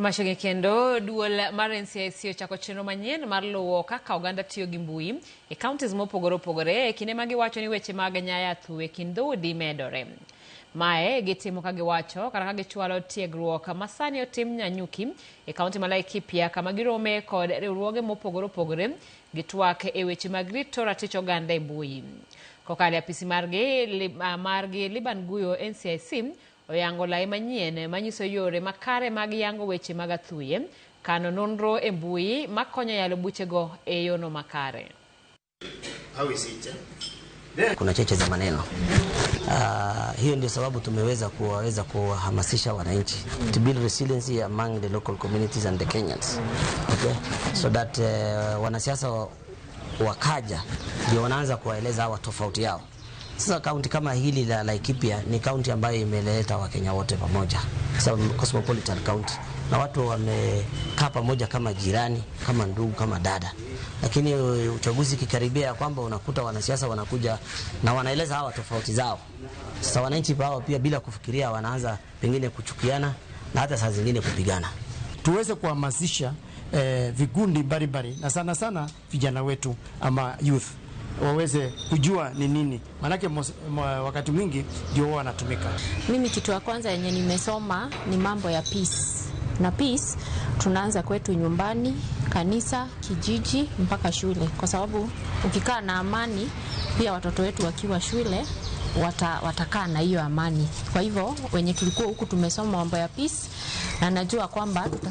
To machiegni kendo, duol mar NCIC ochako chenro manyien mar luwo kaka oganda tiyo gi mbui e counties mopogore opogore e kinde ma giwacho ni weche mag nyaya athu e kind dhoudi medore. Mae gitimo ka giwacho kata ka gichwalo tiegruok ma sani otim Nanyuki e kaunti ma Laikipia, kama girome kod riwruoge mopogore opogore gitwak e weche mag rito ratich oganda e mbui. Kokalo e apisi margi Liban Guyo, NCIC oyango lai manyien manyiso yore makare mag yango weche mag athuye, kano nonro e mbui makonyo yalo buchego e yono makare. Kuna cheche za maneno. Hiyo ndio sababu tumeweza kuwaweza kuwahamasisha wananchi to build resiliency among the local communities and the Kenyans. Okay? So that wanasiasa wakaja ndio wanaanza kuwaeleza hawa tofauti yao. Sasa kaunti kama hili la Laikipia ni kaunti ambayo imeleta Wakenya wote pamoja. Sasa cosmopolitan county, na watu wamekaa pamoja kama jirani, kama ndugu, kama dada. Lakini uchaguzi kikaribia ya kwamba unakuta wanasiasa wanakuja na wanaeleza hawa tofauti zao. Sasa wananchi hao pia bila kufikiria wanaanza pengine kuchukiana na hata saa zingine kupigana. Tuweze kuhamasisha vikundi mbalimbali na sana sana vijana wetu ama youth waweze kujua ni nini, maanake wakati mwingi ndio wao wanatumika. Mimi kitu ya kwanza yenye nimesoma ni mambo ya peace, na peace tunaanza kwetu nyumbani, kanisa, kijiji mpaka shule, kwa sababu ukikaa na amani pia watoto wetu wakiwa shule watakaa na hiyo amani. Kwa hivyo wenye tulikuwa huku tumesoma mambo ya peace, na najua kwamba tuta